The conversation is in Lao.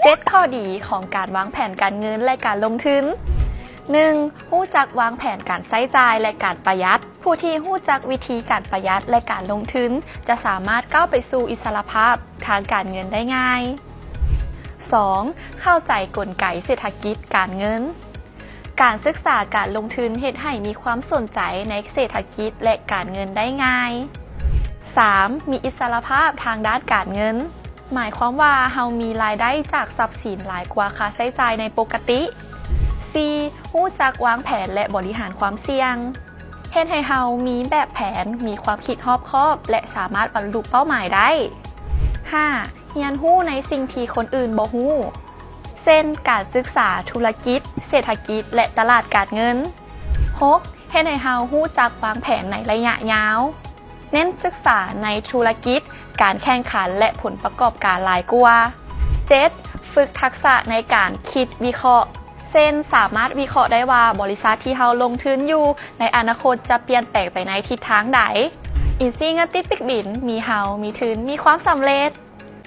ເຈັດ ຂໍ້ດີຂອງການວາງແຜນການເງິນ ແລະ ການລົງທຶນ. ໜຶ່ງ ຮູ້ຈັກວາງແຜນການໃຊ້ຈ່າຍ ແລະ ການປະຢັດ. ຜູ້ທີ່ຮູ້ຈັກວິທີການປະຢັດ ແລະ ການລົງທຶນ ຈະສາມາດກ້າວໄປສູ່ອິດສະຫຼະພາບທາງການເງິນໄດ້ງ່າຍ. ສອງ ເຂົ້າໃຈກົນໄກເສດຖະກິດການເງິນ. ການສຶກສາການລົງທຶນເຮັດໃຫ້ມີຄວາມສົນໃຈໃນເສດຖະກິດ ແລະ ການເງິນໄດ້ງ່າຍ. ສາມ ມີອິດສະຫຼະພາບທາງດ້ານການເງິນ. ໝາຍຄວາມວ່າເຮົາມີລາຍໄດ້ຈາກຊັບສິນຫຼາຍກວ່າຄ່າໃຊ້ຈ່າຍໃນປົກກະຕິ. ສີ່ ຮູ້ຈັກວາງແຜນ ແລະ ບໍລິຫານຄວາມສ່ຽງ. ເຮັດໃຫ້ເຮົາມີແບບແຜນ, ມີຄວາມຄິດຮອບຄອບ ແລະ ສາມາດບັນລຸເປົ້າໝາຍໄດ້. ຫ້າ ຮຽນຮູ້ໃນສິ່ງທີ່ຄົນອື່ນບໍ່ຮູ້ ເຊັ່ນ ການສຶກສາທຸລະກິດ, ເສດຖະກິດ ແລະ ຕະຫຼາດການເງິນ. ຫົກ ເຮັດໃຫ້ເຮົາຮູ້ຈັກວາງແຜນໃນໄລຍະຍາວ. ເນັ້ນສຶກສາໃນທຸລະກິດ, ການແຂ່ງຂັນ ແລະ ຜົນປະກອບການຫຼາຍກວ່າ. ເຈັດ ຝຶກທັກສະໃນການຄິດວິເຄາະ ເຊັ່ນ ສາມາດວິເຄາະໄດ້ວ່າບໍລິສັດທີ່ເຮົາລົງທຶນຢູ່ໃນອະນາຄົດຈະປ່ຽນແປງໄປໃນທິດທາງໃດ. ອິນຊີເງິນຕິດປີກບິນ ມີເຮົາ, ມີທຶນ, ມີຄວາມສຳເລັດ.